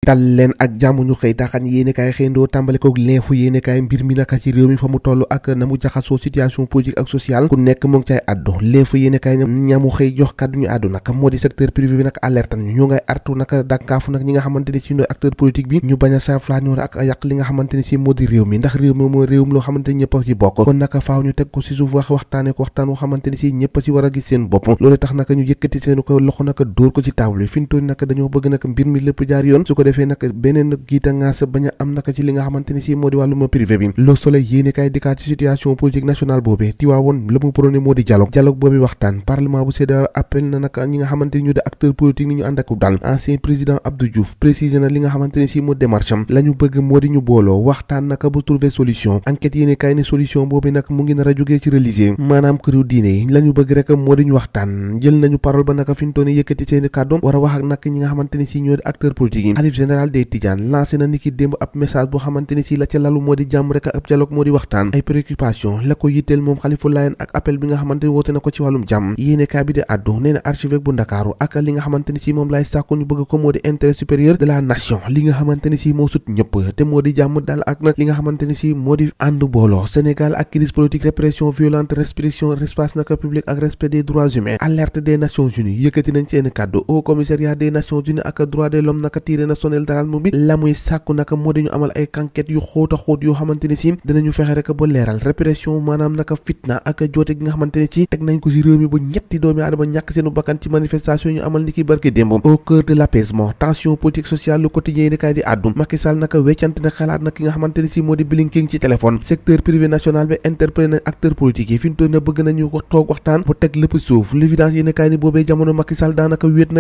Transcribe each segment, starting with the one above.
dal leen ak jàmm ñu xëy taxan yéenekaay xëyndoo tàmbale koog l'info yéenekaay mbir mi naka ci réew mi fa mu toll ak na mu jaxasoo situation politique ak sociale ku nekk mu ngi cay addu l'info yéenekaay ñamu xëy jox kàddu ñu àddu naka moo di secteur privé bi nag alerte ñu ñoo ngay artu naka dànkaafu nag ñi nga xamante ni ci ñooy acteur politique bi ñu bañ a salfaañoo ak yàq li nga xamante ni ci moo di réew mi ndax réew mi mooy réewum loo xamante ni ñëpp a ci bokk kon naka faaw ñu teg ko ci suuf waxtaane ko waxtaan woo xamante ni ci ñëpp a ci war a gis seen bopp loolu tax naka ñu yëkkati seen ko loxo naka dóor ko ci table bi fi ñu toll naka dañoo bëgg naka mbir mi lépp jaar yoon su ko defee naka beneen giita ngaasa bañ a am naka ci li nga xamante ni si moo di wàlluma privé bi Le Soleil yéene kaay dikkaat ci situation politique nationale boobee Tiwaawoon la mu prôné moo di dialogue boobu waxtaan parlement bu CEDEAO appel na naka ñi nga xamante ni ñu di acteur politique ni ñu ànd ak dal ancien président Abdou Diouf précisé na li nga xamante ni si moo démarche am la ñu bëgg moo di ñu booloo waxtaan naka bu trouver solution enquête yéene kaay ne solution boobu nag mu ngi nar a jógee ci religieux maanaam këru diine yi la ñu bëgg rek moo di ñu waxtaan jël nañu parole ba naka fi ñu toon yëkkati seeni kàddoom war a wax ak nag ñi nga xamante ni si ñoo di acteur politique yi xalif général des Tidianes lancé na niki démb ab message boo xamante ni si la ca lalu moo di jàmm rek ab dialogue moo di waxtaan ay préoccupation la ko yitteel moom Xalifa Laayeen ak appel bi nga xamante ni woote na ko ci wàllum jàmm yéenekaay bi di addu nee na archevêque bu Ndakaaru ak li nga xamante ni si moom laay sàkku ñu bëgg ko moo di intérêt supérieur de la nation li nga xamante ni si moo sut ñëpp te moo di jàmm daal ak nag li nga xamante ni si moo di ànd booloo Sénégal ak crise politique répression violente restriction espace naka public ak respect des droits humains alerte des Nations Unies yëkkati nañ seen kàddu au commissariat des Nations Unies ak droits de l'homme naka tiré national d'alarme bi la muy sàkku naka moo di ñu amal ay enquête yu xóot a xóot yoo xamante ni si dinañu fexe rek ba leeral répression maanaam naka fitna ak joote gi nga xamante ni si teg nañ ko si réew mi ba ñetti doomi aadama ñàkk seenu bakkan ci manifestation ñu amal ni ki barke démb au cœur de l'apaisement tension politique sociale le quotidien ni kay di àddu Macky Sall naka weccante na xalaat nag ki nga xamante ni si moo di blinking ci téléphone secteur privé national bi interpellé na acteur politique yi fi ñu toll na bëgg nañu ko toog waxtaan bu teg lépp suuf l'évidence yi ni kay ni boobee jamono Macky Sall daanaka wéet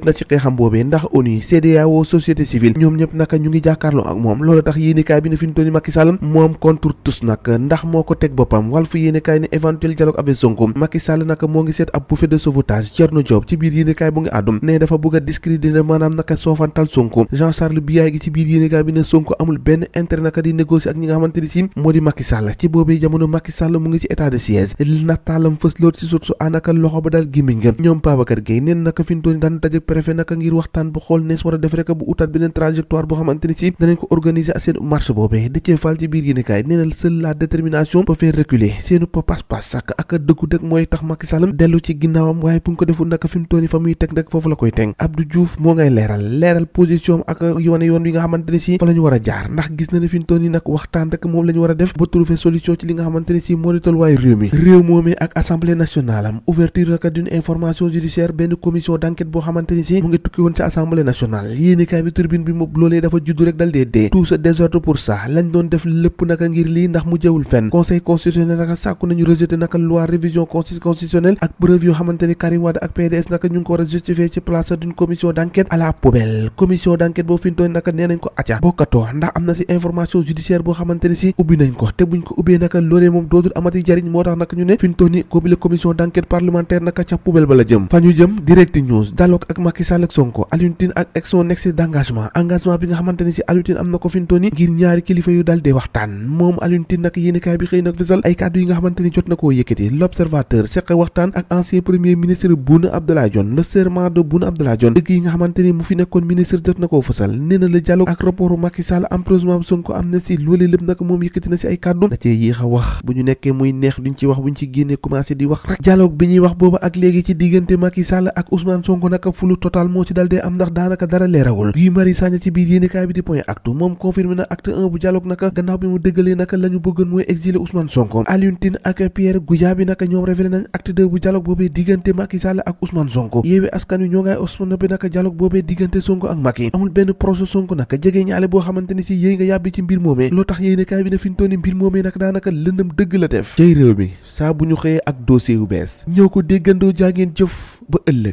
na ci xeexam boobee ndax ONU CEDEAO société civile ñoom ñëpp naka ñu ngi jàkkaarloo ak moom loolu tax yéenekaay bi ne fi ñu toll Macky Sall moom contre tous nag ndax moo ko teg boppam Walf yéenekaay ne éventuel dialogue avec Sonko Macky Sall nag moo ngi seet ab bouffée de sauvetage Thierno Diop ci biir yéenekaay bu ngi àddum ne dafa bëgg a discréditer maanaam naka soofantal Sonko Jean-Charles Biaye gi ci biir yéenekaay bi ne Sonko amul benn intérêt naka di négocier ak ñi nga xamante ni si moo di Macky Sall ci boobee jamono Macky Sall mu ngi ci état de siège nataalam fës lool ci surtout anaka loxo ba daal gémmiñ nga ñoom Babacar Gueye neen naka fi ñu toll daan daje préfet naka ngir waxtaan bu xool nees war a def rek bu utaat beneen trajectoire boo xamante ni si danañ ko organiser ak seen marche boobee Déthié Fall ci biir yéenekaay nee na seule la détermination peut faire reculer seenu pas-pas sàkk ak dëggu dëgg mooy tax Macky Sall dellu ci ginnaawam waaye bu ñu ko deful naka fi mu toll fa muy teg rek foofu la koy teg Abdou Diouf moo ngay leeral position ak yoon yi nga xamante ni si fa la ñu war a jaar ndax gis na ne fi mu toll nii nag waxtaan rek moom la ñu war a def ba trouver solution ci li nga xamante ni si moo di tolluwaayu réew mi réew moomee ak assemblée nationale am ouverture naka d'une information judiciaire benn commission d'enquête boo xamante ni si mu ngi tukki woon ci assemblée nationale yéenekaay bi turbine bi moom loolee dafa juddu rek dal dee tout ce désordre pour ça lañ doon def lépp naka ngir lii ndax mu jëwul fenn conseil constitutionnel naka sàkku nañu rejeté naka loi révision constitutionnelle ak preuve yoo xamante ni Karim Wade ak PDS naka ñu ngi ko war a justifier ci place d'une commission d'enquête à la poubelle commission d'enquête boobu fi ñu toon naka nee nañ ko acca bokkatoo ndax am na si information judiciaire boo xamante ni si ubbi nañ ko te buñ ko ubbee naka loolee moom dootul amati jariñ moo tax naka ñu ne fi ñu toon ni ko bi la commission d'enquête parlementaire naka ca poubelle ba la jëm fa ñu jëm direct news dialogue ak Macky Sall ak Sonko Alioune Tine ak son excès d'engagement bi nga xamante ni si Alioune Tine am na ko fi ñu toon ni ngir ñaari kilifa yu dal dee waxtaan moom Alioune Tine nag yéenekaay bi xëy nag fësal ay kàddu yi nga xamante ni jot na koo yëkkati l'observateur seq waxtaan ak ancien premier ministre Boun Abdallah Dionne le serment de Boun Abdallah Dionne dëgg yi nga xamante ni mu fi nekkoon ministre jot na koo fësal nee na le dialogue ak rapport Macky Sall emprisonnement Sonko am na si loolee lépp nag moom yëkkati na si ay kàddu da cee yéex a wax bu ñu nekkee muy neex duñ ci wax buñ ci génnee commencé di wax rek dialogue bi ñuy wax booba ak léegi ci diggante Macky Sall ak Ousmane Sonko naka fulu total moo ci dal dee am ndax daanaka dara leerawul Guy Marius Sagna ci biir yéenekaay bi di point actu moom confirmé na acte 1 bu dialogue naka gannaaw bi mu dëggalee naka la ñu bëggoon mooy exiler Ousmane Sonko Alioune Tine ak Pierre Goudiaby naka ñoom révélé nañ acte 2 bu dialogue boobee diggante Macky Sall ak Ousmane Sonko Yewwi Askan Wi ñoo ngay Ousmane bi naka dialogue boobee diggante Sonko ak Macky amul benn projet Sonko naka jege ñaale boo xamante ni si yéey nga yàbbi ci mbir moomee loo tax yéenekaay bi ne fi ñu toll ni mbir moomee nag daanaka lëndëm dëgg la def cay réew mi saa bu ñu xëyee ak dossier yu bees ñëw ko déggandoo jaa ngeen jëf ba ëllëg